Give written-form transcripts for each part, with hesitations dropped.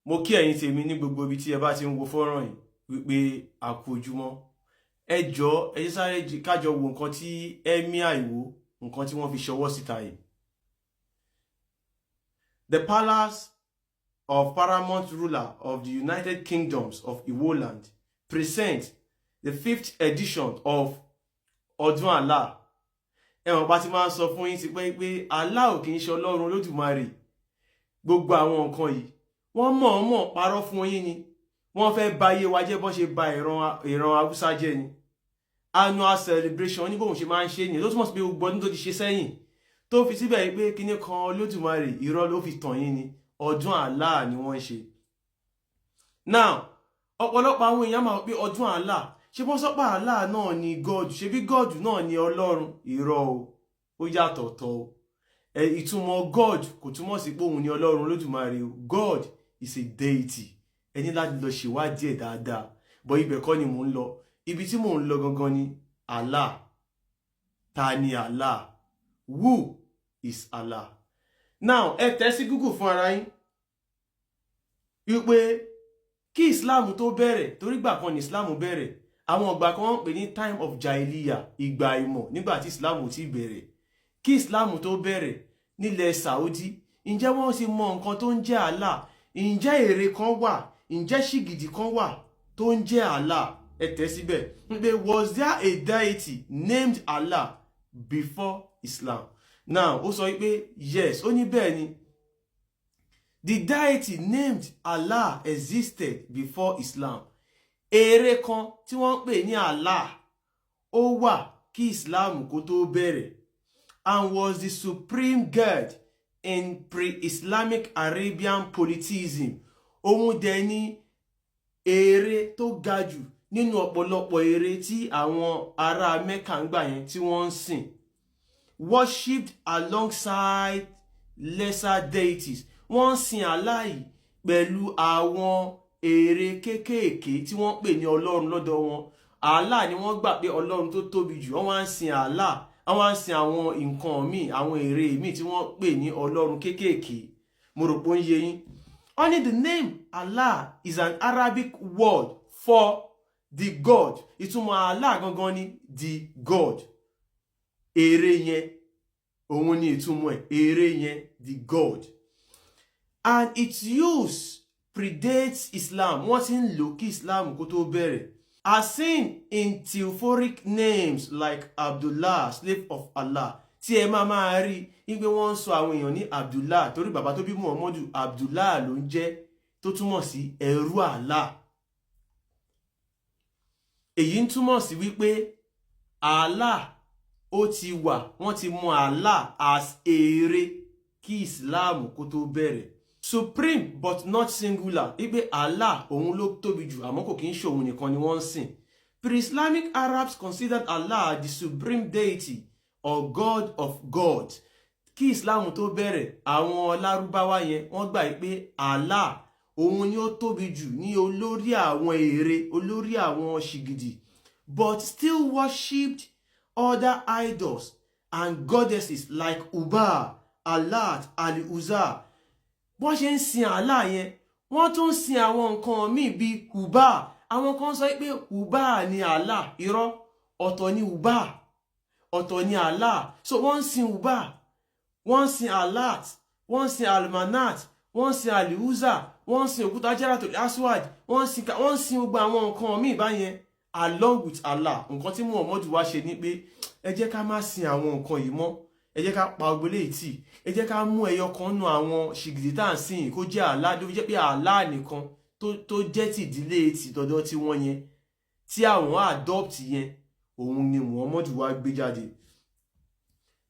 Mo kí ẹ̀yin tèmi ní gbogbo ibi tí ẹ bá ti ń wo fọ́nrán yìí wípé a kú ojúmọ́. Ẹ jọ̀ọ́, ẹ jẹ́ sáré kájọ wo nǹkan tí Emir Ìwó, nǹkan tí wọ́n fi ṣọwọ́ síta yìí. The palace of paramount ruler of the United Kingdoms of Iwoland present the fifth edition of Ọdún Allah. Ẹ̀wọ̀n bá ti máa ń sọ fún yín ti pẹ́ pé Allah ò kì í ṣe Ọlọ́run Olódùmarè. Gbogbo àwọn nǹkan yìí, wọ́n mọ̀ọ́mọ̀ parọ́ fún yín ni. Wọ́n fẹ́ ba ayé wa jẹ́ bọ́n ṣe ba ìran Haúsá jẹ́ ni. Annual celebration ní bóun ṣe máa ń ṣe nìyẹn, tó túmọ̀ sí pé gbogbo ọdún tó ti ṣe sẹ́yìn tó fi síbẹ̀ pé kíní kan Olódùmarè, irọ́ ló fi tàn yín ni. Ọdún Allah ni wọ́n ń ṣe. Now, ọ̀pọ̀lọpọ̀ àwọn èèyàn máa pé ọdún Allah, ṣé wọ́n sọ́pà Allah náà ni God, ṣe bí God náà ni Ọlọ́run? Irọ́ o, ó yàtọ̀ tọ̀ o. Ìtumọ̀ God kò túmọ̀ sí pé òun ni Ọlọ́run Olódùmarè o. God is a deity. Ẹ ní láti lọ ṣèwádìí ẹ̀ dáadáa bọ́. Ibẹ̀ kọ́ ni mò ń lọ. Ibi tí mò ń lọ gangan ni Allah. Ta ni Allah? Who is Allah? Now, ẹ tẹ̀ sí Google fún ara yín wípé kí Islam tó bẹ̀rẹ̀, torí ìgbà kan ní Islam bẹ̀rẹ̀, àwọn ìgbà kan wọ́n ń pè ní time of Jahiliya, ìgbà ìmọ̀, nígbà tí Islam ò tí bẹ̀rẹ̀. Kí Islam tó bẹ̀rẹ̀ nílẹ̀ Saudi, ǹjẹ́ wọ́n sì mọ nǹkan tó ń jẹ́ Allah? Ǹjẹ́ ère kan wà? Ǹjẹ́ ṣìgìdì kan wà tó ń jẹ́ Allah? Ẹ tẹ̀ síbẹ̀ pé, was there a deity named Allah before Islam? Now, ó sọ pé yes. Ó ní bẹ́ẹ̀ ni, the deity named Allah existed before Islam. Ère kan tí wọ́n ń pè ní Allah, ó wà kí Islam kó tó bẹ̀rẹ̀, and was the supreme god in pre-Islamic Arabian polytheism. Òun dẹ̀ ni ère tó ga jù nínú ọ̀pọ̀lọpọ̀ ère tí àwọn ará Mẹ́kà ń gbà yẹn tí wọ́n ń sìn, worshipped alongside lesser deities. Wọ́n ń sin Allah yìí pẹ̀lú àwọn ère kéékèèké tí wọ́n pè ní ọlọ́run lọ́dọ̀ wọn. Allah ni wọ́n gbà pé ọlọ́run tó tóbi jù. Wọ́n wá ń sin Allah, wọ́n wá ń sin àwọn nǹkan míì, àwọn ère míì tí wọ́n pè ní ọlọ́run kéékèèké. Mo rò pé ó ń yé yín. Wọ́n ní the name Allah is an Arabic word for the god. Ìtumọ̀ Allah gangan ni the god. Ère yẹn, òun ni ìtumọ̀ ẹ̀, ère yẹn, the god, and its use predates Islam. Wọ́n ti ń lò kí Islam kó tó bẹ̀rẹ̀, as seen in theophoric names like Abdullah, slave of Allah, tí ẹ máa máa rí wípé wọ́n ń sọ àwọn èèyàn ní Abdullah, torí bàbá tó bí Muhammadu, Abdullah ló ń jẹ́, tó túmọ̀ sí ẹrú Allah. Èyí ń túmọ̀ sí wípé Allah ó ti wà, wọ́n ti mọ Allah as ère kí Islam kó tó bẹ̀rẹ̀. Supreme but not singular, wípé Allah òun ló tóbi jù, àmọ́ kò kí ń ṣòun nìkan ni wọ́n ń sìn. Pre-Islamic Arabs considered Allah the supreme deity or god of gods. Kí Islam tó bẹ̀rẹ̀, àwọn Lárúbáwá yẹn, wọ́n gbà pé Allah òun ni ó tóbi jù ní olórí àwọn ère, olórí àwọn ṣìgìdì, but still worshipped other idols and goddesses like Hubal, Allat, Al-Uzza. Bọ́n ṣe ń sin Allah yẹn, wọ́n tún ń sin àwọn nǹkan míì bíi Hubal. Àwọn kan sọ pé Hubal ni Allah. Irọ́, ọ̀tọ̀ ni Hubal, ọ̀tọ̀ ni Allah. So wọ́n ń sin Hubal, wọ́n ń sin Allat, wọ́n ń sin Almanat, wọ́n ń sin Al-Uzza, wọ́n ń sin òkúta Hajaratul Aswad, wọ́n ń sin gbogbo àwọn nǹkan míì báyẹn along with Allah. Nǹkan tí Muhammadu wá ṣe ni pé ẹ jẹ́ ká má sin àwọn nǹkan yìí mọ́, ẹ jẹ́ ká pa ogbélé tì, ẹ jẹ́ ká mú ẹyọ kan nú àwọn ṣìgìdì tá à ń sìn kó jẹ́ Allah, ló fi jẹ́ pé Allah nìkan tó jẹ́ tìdílé ti dọ̀dọ̀ tí wọ́n yẹn, tí àwọn adopt yẹn, òun ni Muhammadu wá gbé jáde.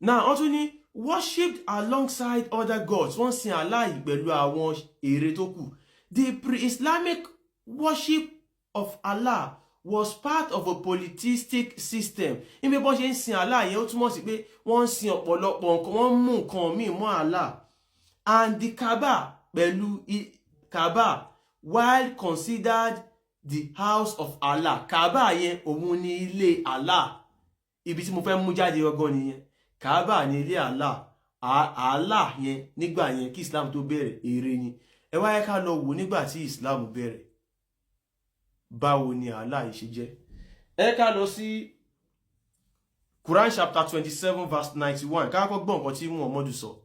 Now, wọ́n tún ní worshipped alongside other gods. Wọ́n sin Allah yìí pẹ̀lú àwọn ère tó kù. The pre-Islamic worship of Allah was part of a polytheistic system. Níbi bọ́n ṣe ń sin Allah yẹn, ó túmọ̀ sí pé wọ́n ń sin ọ̀pọ̀lọpọ̀ nǹkan, wọ́n ń mú nǹkan míì mọ́ Allah and the Kaaba, pẹ̀lú Kaaba, while considered the house of Allah. Kaaba yẹn, òun ni ilé Allah. Ibi tí mo fẹ́ mú jáde gangan nìyẹn. Kaaba ní ilé Allah. Allah yẹn nígbà yẹn, kí Islam tó bẹ̀rẹ̀, ère ni. Ẹ wá yẹ ká lọ wò nígbà tí Islam bẹ̀rẹ̀, báwo ni Allah yìí ṣe jẹ́. Ẹ ká lọ sí Quran chapter 27 verse 91, ká kọ́kọ́ gbọ́ nǹkan tí Muhammadu sọ.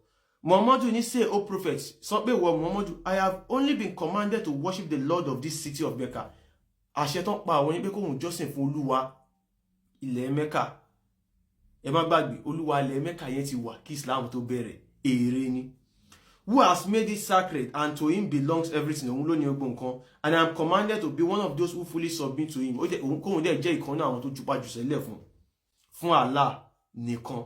Muhammadu ní, "Say, O prophet," sọ pé wọ Muhammadu, "I have only been commanded to worship the Lord of this city of Mecca." Àṣẹ tán pa àwọn ní pé kóhun jọ́sìn fún Olúwa ilẹ̀ Mecca. Ẹ má gbàgbé, Olúwa ilẹ̀ Mecca yẹn ti wà kí Islam tó bẹ̀rẹ̀, ère ni. "Who has made it sacred, and to him belongs everything." Òun ló ní gbogbo nǹkan. "And I am commanded to be one of those who fully submit to him." Ó jẹ́ òun kóhun dẹ̀ jẹ́ ìkan náà àwọn tó jupá jùsẹ̀lẹ̀ fún Allah nìkan.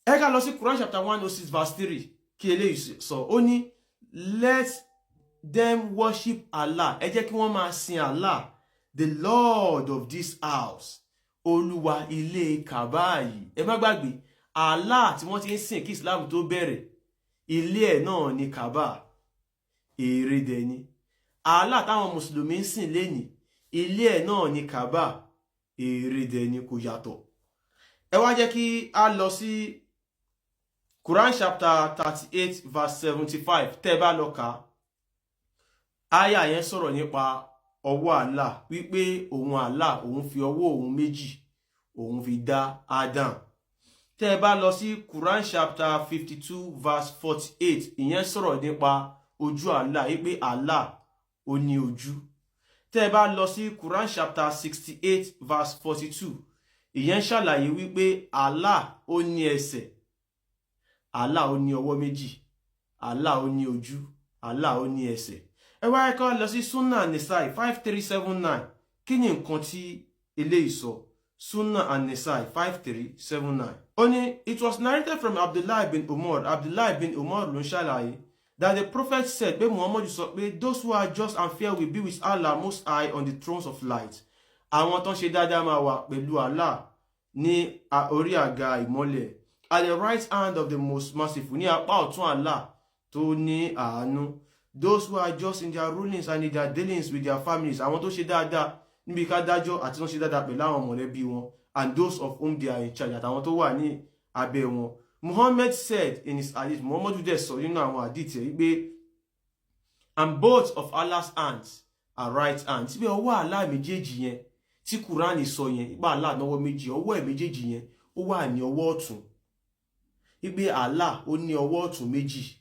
Ẹ ká lọ sí Quran chapter 106 verse 3. Kí eléyìí sọ? Ó ní, "Let them worship Allah." Ẹ jẹ́ kí wọ́n máa sin Allah, "the Lord of this house." Olúwa ilé Kaaba yìí. Ẹ má gbàgbé, Allah tí wọ́n ti ń sìn kí Islam tó bẹ̀rẹ̀, ilé ẹ̀ náà ni Kaaba, ère dẹ̀ ni. Allah táwọn mùsùlùmí ń sìn lénìí, ilé ẹ̀ náà ni Kaaba, ère dẹ̀ ni, kò yàtọ̀. Ẹ wá jẹ́ kí a lọ sí Quran chapter 38 verse 75. Tẹ́ bá lọ kà á, àyà yẹn sọ̀rọ̀ nípa ọwọ́ Allah, wípé òun Allah, òun fi ọwọ́ òun méjì, òun fi dá Adam. Tẹ́ ẹ bá lọ sí Quran chapter 52 verse 48, ìyẹn sọ̀rọ̀ nípa ojú Allah, wípé Allah ó ní ojú. Tẹ́ ẹ bá lọ sí Quran chapter 68 verse 42, ìyẹn ṣàlàyé wípé Allah ó ní ẹsẹ̀, Allah ó ní ọwọ́ méjì, Allah ó ní ojú, Allah ó ní ẹsẹ̀. Ẹ wá ká lọ sí Sunnah Nisai 5379. Kí ni nǹkan tí eléyìí sọ? Sunnah an-Nisai 5379. Ó ní, "It was narrated from Abdullah bin Umar," Abdullah bin Umar ló ń ṣàlàyé, "that the prophet said," pé Muhammadu sọ pé, "Those who are just and fair will be with Allah Most High on the thrones of light." Àwọn tó ń ṣe dáadáa máa wà pẹ̀lú Allah ní orí àga ìmọ́lẹ̀. "At the right hand of the Most Merciful," ní apá ọ̀tún Allah tó ní àánú. "Those who are just in their rulings and in their dealings with their families," àwọn tó ṣe dáadáa níbi ká dájọ́ àti tó ṣe dáadáa pẹ̀lú àwọn mọ̀lẹ́bí wọn. "And those of whom they are in charge," àtàwọn tó wà ní abẹ́ wọn. Muhammad said in his hadith, Muhammadu dẹ̀ sọ nínú àwọn hadith ẹ̀ wípé, "And both of Allah's hands are right hands." Síbẹ̀ ọwọ́ Allah méjèèjì yẹn tí Kùránì sọ yẹn, ipá Allah náwó méjì, ọwọ́ ẹ̀ méjèèjì yẹn, ó wà ní ọwọ́ ọ̀tún, wípé Allah ó ní ọwọ́ ọ̀tún méjì.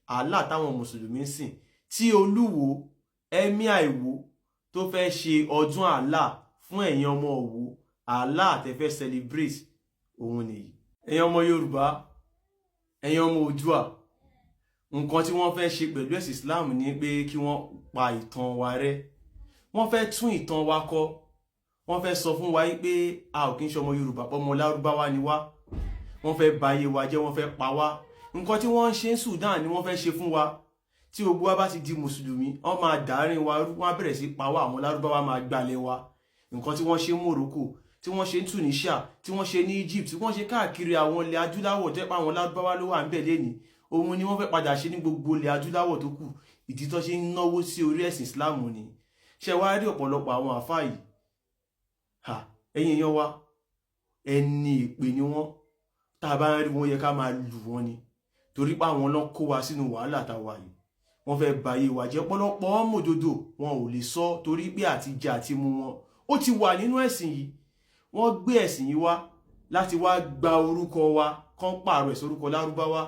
Allah táwọn mùsùlùmí ń sìn, tí olúwo emir Ìwó tó fẹ́ ṣe ọdún Allah fún ẹ̀yin ọmọ Òwò, Allah tẹ́ fẹ́ celebrate òun nìyí. Ẹ̀yin ọmọ Yorùbá, ẹ̀yin ọmọ Oòduà, nǹkan tí wọ́n fẹ́ ṣe pẹ̀lú ẹ̀sìn Islam ni pé kí wọ́n pa ìtàn wa rẹ́. Wọ́n fẹ́ tún ìtàn wa kọ. Wọ́n fẹ́ sọ fún wa pé a ò kí ń ṣọmọ Yorùbá, pọ́mọ Lárúbáwá ni wá. Wọ́n fẹ́ ba ayé wa jẹ́, wọ́n fẹ́ pa wá. Nǹkan tí wọ́n ń ṣe ní Sudan ni wọ́n fẹ́ ṣe fún wa. Tí gbogbo wa bá ti di mùsùlùmí, wọ́n máa dàárín wa rú, wọ́n á bẹ̀rẹ̀ sí pa wá, àwọn Lárúbáwá máa gbalẹ̀ wa. Nǹkan tí wọ́n ṣe ní Morocco, tí wọ́n ṣe ní Tunisia, tí wọ́n ṣe ní Egypt, tí wọ́n ṣe káàkiri àwọn ilẹ̀ adúláwọ̀ jẹ́ pé àwọn Lárúbáwá ló wà ń bẹ̀ lẹ́ni, òun ni wọ́n fẹ́ padà ṣe ní gbogbo ilẹ̀ adúláwọ̀ tó kù. Ìdí tó ṣe ń náwó sí orí ẹ̀sìn Islam ni. Ṣe wá rí ọ̀pọ̀lọpọ̀ àwọn àfáà yìí ha, ẹ̀yin èèyàn wa, ẹni ìpè ni wọ́n. Tá a bá ń rí wọn, yẹ ká máa lù wọ́n ni, torí pé àwọn náà kó wa sínú wàhálà tá a wà yìí. Wọ́n fẹ́ báyé wa jẹ́. Pọ́lọpọ̀ mòdodo wọn ò lè sọ, torí pé àti jẹ àti mu wọn ó ti wà nínú ẹ̀sìn yìí. Wọ́n gbé ẹ̀sìn yìí wá láti wá gba orúkọ wa, kán pààrọ̀ ẹ̀ sórúkọ Lárúbáwá,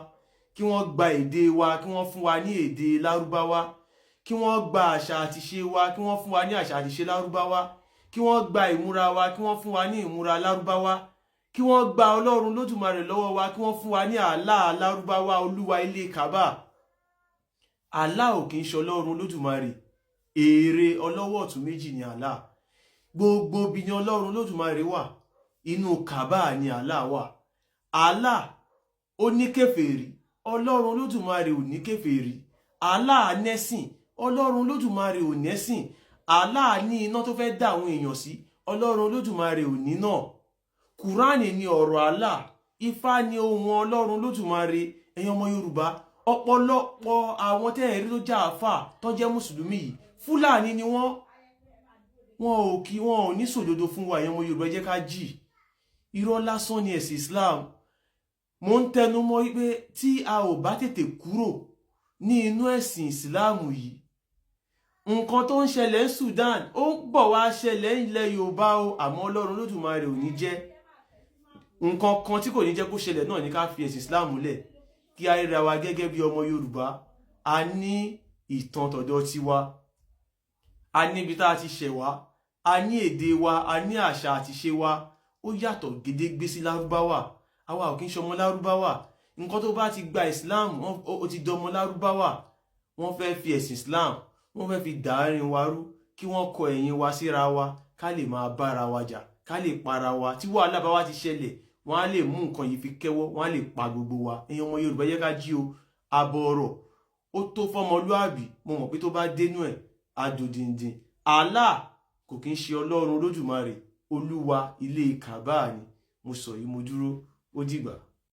kí wọ́n gba èdè wa, kí wọ́n fún wa ní èdè Lárúbáwá, kí wọ́n gba àṣà àti ṣe wa, kí wọ́n fún wa ní àṣà àti ṣe Lárúbáwá, kí wọ́n gba ìmúra wa, kí wọ́n fún wa ní ìmúra Lárúbáwá, kí wọ́n gba Ọlọ́run Lódùmarè lọ́wọ́ wa, kí wọ́n fún wa ní Allah Lárúbáwá, olúwa ilé Kaaba. Allah ò kì í ṣe Ọlọ́run Lódùmarè, ère ọlọ́wọ́ ọ̀tún méjì ni Allah. Gbogbo ibi ni Ọlọ́run Lódùmarè wà, inú Kaaba ni Allah wà. Allah ó ní kèfèrí, Ọlọ́run Lódùmarè ò ní kèfèrí. Allah nẹ́sìn, Ọlọ́run Lódùmarè ò nẹ́sìn. Allah ní iná tó fẹ́ dá àwọn èèyàn sí, Ọlọ́run Lódùmarè ò ní náà. Kùránì ni ọ̀rọ̀ Allah, Ifá ni ohun Ọlọ́run Lódùmarè. Ẹ̀yin ọmọ Yorùbá, ọ̀pọ̀lọpọ̀ àwọn tẹ́ ẹ̀rí tó já àfà tó jẹ́ mùsùlùmí yìí, Fúlàní ni wọ́n. Wọn ò kí wọn ò ní sòdodo fún wa. Ẹ̀yin ọmọ Yorùbá, jẹ́ ká jì. Irọ́ lásán ni ẹ̀sìn Islam. Mo ń tẹnu mọ́ wípé tí a ò bá tètè kúrò Ní inú ẹ̀sìn Ìsìláàmù yìí, nǹkan tó ń ṣẹlẹ̀ ní Sudan, ó ń bọ̀ wá ṣẹlẹ̀ ilẹ̀ Yorùbá o. Àmọ́ Ọlọ́run Olódùmarè ò ní jẹ́. Nǹkan kan tí kò ní jẹ́ kó ṣẹlẹ̀ náà ní ká fi ẹ̀sìn Islam lẹ̀, kí a ríra wa gẹ́gẹ́ bí ọmọ Yorùbá. A ní ìtàn tọ̀dọ̀ tiwa, a níbi tá a ti ṣẹ̀ wá, a ní èdè wa, a ní àṣà àti ṣe wa. Ó yàtọ̀ gédégbé sí Lárúbáwá. Àwa ò kí ń ṣọmọ Lárúbáwá. Nǹkan tó bá ti gba Islam, ó ti dọmọ Lárúbáwá. Wọ́n fẹ́ fi ẹ̀sìn Islam, wọ́n fẹ́ fi dàárín wa rú, kí wọ́n kọ ẹ̀yìn wa síra wa, ká lè máa bára wa jà, ká lè para wa. Tí wàhálà bá wá ti ṣẹlẹ̀, wọ́n á lè mú nǹkan yìí fi kẹ́wọ́, wọ́n á lè pa gbogbo wa. Ẹ̀yin ọmọ Yorùbá, yẹ ká jí o. Àbọ̀ ọ̀rọ̀ ó tó fọmọlúàbí. Mo mọ̀ pé tó bá dénú ẹ̀, adòdìndín. Allah kò kí ń ṣe Ọlọ́run Olódùmarè, Olúwa ilé Kàbá ni. Mo sọ yìí, mo dúró. Ó dìgbà.